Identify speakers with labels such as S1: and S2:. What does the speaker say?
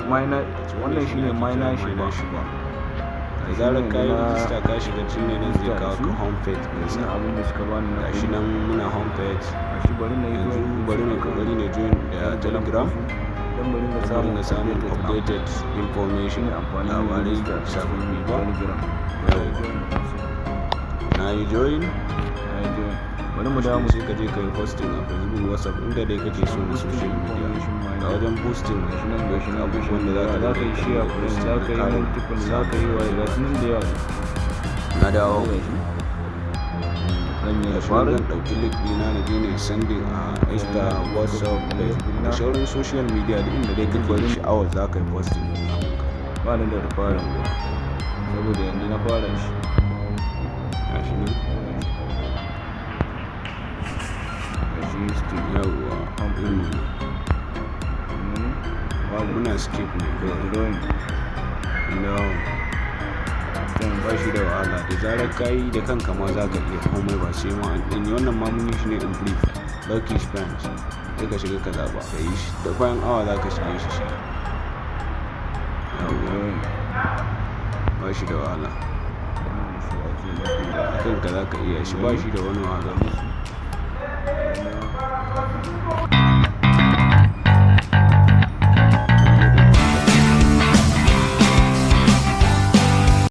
S1: Miner, wannan shine Miner Shiba.
S2: Shiba. Da zarar ka yi rijista ka shiga, shi ne nan zai kawo ka home page ɗinsa.
S1: Shine abin da suka bani na
S2: Gashi nan muna home page.
S1: Gashi, bari na yi
S2: Yanzu
S1: join.
S2: bari na kokari na join da Telegram
S1: Dan bari na
S2: don
S1: samun
S2: na samun updated information,
S1: shine amfanin
S2: labarai
S1: rijista
S2: sababbi ba.
S1: Telegram.
S2: Yawwa. Na yi join.
S1: Na yi join, bari mu dawo mu
S2: Sai ka je ka yi posting a Facebook, WhatsApp, inda dai kake so na social media. Ga wajen boosting.
S1: Gashi nan, gashi nan, gashi
S2: Abubuwan da
S1: nan.
S2: za ka
S1: Za ka yi share friend, za ka yi multiple, za ka yi waye, ga su nan da yawa.
S2: Na dawo.
S1: Gashi zan yi da
S2: Gashi nan,
S1: fara
S2: zan ɗauki link ɗina na je na sending a Insta, WhatsApp, Facebook da sauran social media, duk inda dai kake da sha'awar za ka yi posting ɗin abunka.
S1: Ba ni da referral saboda yanzu na fara shi.
S2: Gashi nan.
S1: Gashi still.
S2: Yawwa, ɗin
S1: Wallet.
S2: Muna skip ne kawai.
S1: Drawing.
S2: Dawo. Ba shi da wahala, da zarar ka yi da kanka ma za ka iya komai, ba sai ma an ɗanyi wannan ma. Mun yi shi ne in brief. Lucky Spins, sai ka shiga ka zaɓa ka yi shi da bayan awa za ka shige shi. Yawwa, ba shi da wahala, da kanka za ka iya shi, ba shi da wani wahala.